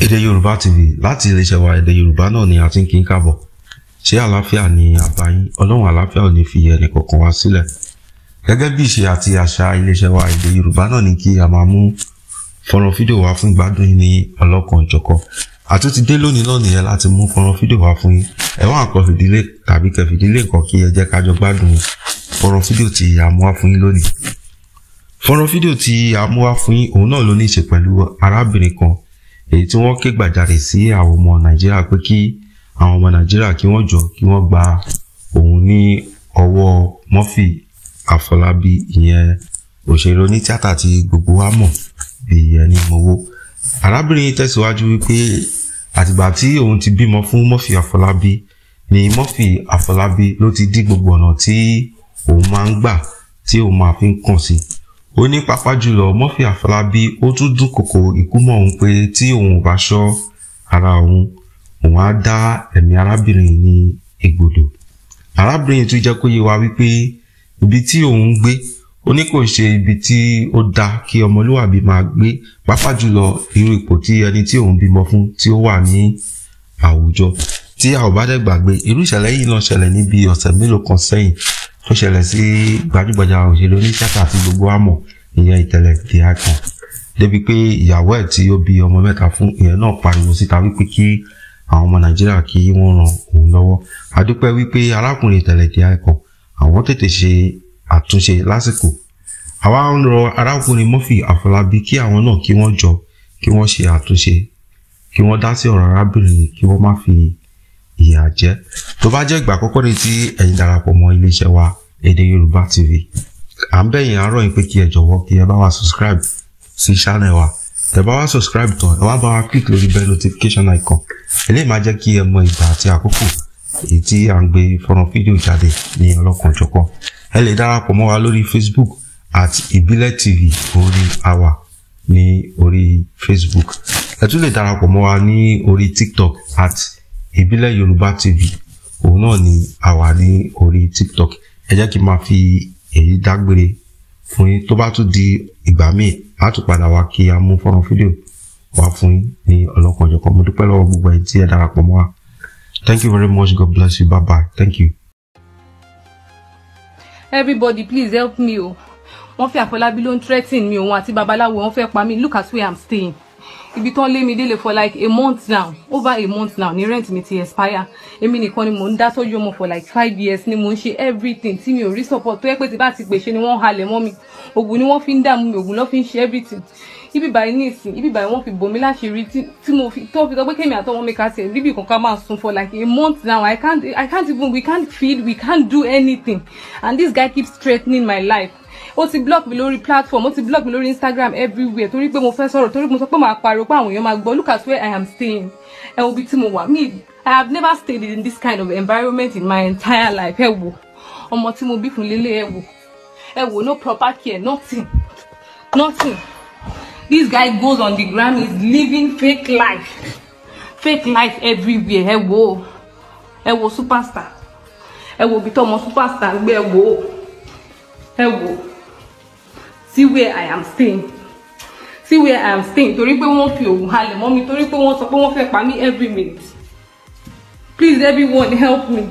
Èdè Yorùbá TV láti iléeṣẹ́ wa Èdè Yorùbá náà ni a ti ń kí n káàbọ̀. Ṣé àlàáfíà ni àbá yín? Ọlọ́run àlàáfíà ò ní fi ẹnì kọ̀ọ̀kan wá sílẹ̀. Gẹ́gẹ́ bí ìṣe àti àṣà iléeṣẹ́ wa Èdè Yorùbá náà ni kí a máa mú fọ́nrán fídíò wá fún ìgbádùn yín ní ọlọ́kan-ò-jọ̀kan. Àtúntí dé lónìí náà nìyẹn láti mú fọ́nrán fídíò wá fún yín. Ẹ wá nǹkan fìdílé tàbí kẹfìdílé nǹkan kí ẹ jẹ́ ká jọ gbádùn fọ́nrán fídíò tí a mú wá fún yín lónìí. Fọ́nrán fídíò tí a mú wá fún yín òun náà ló ní í ṣe pẹ̀lú arábìnrin kan èyí tí wọ́n ké gbàjarè sí àwọn ọmọ Nàìjíríà pé kí àwọn ọmọ Nàìjíríà kí wọ́n jọ kí wọ́n gba òun ní ọwọ́ Murphy Àfọlábí, ìyẹn òṣèré onítíátà tí gbogbo wa mọ̀ bí ẹni mowó. Arábìnrin yìí tẹ̀síwájú wípé àtìgbà tí òun ti bímọ fún Murphy Àfọlábí ni Murphy Àfọlábí ló ti dí gbogbo ọ̀nà tí òun máa ń gbà tí òun máa fi ń kàn sí. Ó ní pàápàá jùlọ Murphy Àfọlábí ó tún dúnkòkò ikú mọ́ òun pé tí òun ò bá ṣọ́ ara òun, òun á dá ẹ̀mí arábìnrin yìí ní ègbodò. Arábìnrin yìí tún jẹ́ kó yé wa wípé ibi tí òun ń gbé ó ní kò ṣe ibi tí ó dáa kí ọmọlúwàbí máa gbé, pàápàá jùlọ irú ipò tí ẹni tí òun bímọ fún tí ó wà ní àwùjọ. Tí a ò bá dẹ̀ gbàgbé, irú ìṣẹ̀lẹ̀ yìí náà ṣẹlẹ̀ níbi ọ̀sẹ̀ mélòó kan sẹ́yìn tó ṣẹlẹ̀ sí gbajúgbajà òṣèré onítíátà tí gbogbo wa mọ̀, ìyẹn Ìtẹ̀lẹ̀ the Icon, débi pé ìyàwó ẹ̀ tí ó bí ọmọ mẹ́ta fún ìyẹn náà pariwo síta wípé kí àwọn ọmọ Nàìjíríà kí wọ́n ran òun lọ́wọ́. A dúpẹ́ wípé arákùnrin Ìtẹ̀lẹ̀ the Icon àwọn tètè ṣe àtúnṣe lásìkò. Àwa ń rọ arákùnrin Murphy Àfọlábí kí àwọn náà kí wọ́n jọ kí wọ́n ṣe àtúnṣe, kí wọ́n dá sí ọ̀rọ̀ arábìnrin yìí, kí wọ́n má fi ìyà jẹ. Tó bá jẹ́ ìgbà àkọ́kọ́ ní tí ẹ̀yin darapọ̀ mọ́ iléeṣẹ́ wa Èdè Yorùbá TV, à ń bẹ̀ yín àárọ̀ yín pé kí ẹ jọ̀wọ́ kí ẹ bá wa subscribe sí channel wa. Tẹ́ bá wa subscribe tán, ẹ wá bá wa click lórí bell notification icon. Eléyìí máa jẹ́ kí ẹ mọ ìgbà àti àkókò èyí tí à ń gbé fọ́nrán fídíò jáde ní ọlọ́kan-ò-jọ̀kan. Ẹ lè darapọ̀ mọ́ wa lórí Facebook at Ìbílẹ̀ TV orí àwà ní orí Facebook. Ẹ tún lè darapọ̀ mọ́ wa ní orí TikTok at Ìbílẹ̀ Yorùbá TV, òun náà ni àwà ní orí TikTok. Ẹ jẹ́ kí n máa fi èyí dágbére fún yín. Tó bá tún di ìgbà míì, á tún padà wá kí a mú fọ́nrán fídíò wá fún yín ní ọlọ́kan-ò-jọ̀kan. Mo dúpẹ́ lọ́wọ́ gbogbo ẹ̀yin tí ẹ darapọ̀ mọ́ wa. Thank you very much. God bless you. Bye bye. Thank you. Everybody, please help me o. Murphy Àfọlábí ló ń threaten mi, òun àti babaláwo, wọ́n fẹ́ pa mí. Look at where I'm staying. Ibi tán lé mi délé for like a month now, over a month now ní rent mi ti expire. Èmi nìkan ni mò ń dá tọ́jú ọmọ for like 5 years, ni mò ń ṣe everything tí mi ò rí support, tó yẹ pé tí bá ti pèsè ni wọ́n halẹ̀ mọ́ mi. Ògùn ni wọ́n fi ń dààmú mi, ògùn ló fi ń ṣe everything. Ibi báyìí ní ìsìn, ibi báyìí wọ́n fi bò mí láṣìírí tí mo fi tó fi sọ pé kémi àtọmọ mi ká tiẹ̀ ríbi kankan máa sùn for like a month now. I can't even, we can't feed, we can't do anything, and this guy keeps threatening my life. Ó ti block mi lórí platform, ó ti block mi lórí Instagram, everywhere, torí pé mo fẹ́ sọ̀rọ̀, torí pé mo sọ pé màá pariwo pé àwọn èèyàn máa gbọ́. Look at where I am staying. Ẹ wo ibi tí mo wà. Me, I have never stayed in this kind of environment in my entire life. Ẹ wo ọmọ tí mo bí fún lélẹ̀. Ẹ wo, ẹ wo, no proper care, nothing, nothing. This guy goes on the ground, is living fake life, fake life everywhere. Ẹ wo, ẹ wo superstar, ẹ wo ibi tó ọmọ superstar ń gbé. Ẹ wo, ẹ wo. See where I am staying, see where I am staying, torí pé wọ́n fi òògùn halẹ̀ mọ́ mi, torí pé wọ́n sọ pé wọ́n fẹ́ pa mí every minute. Please, everyone, help me.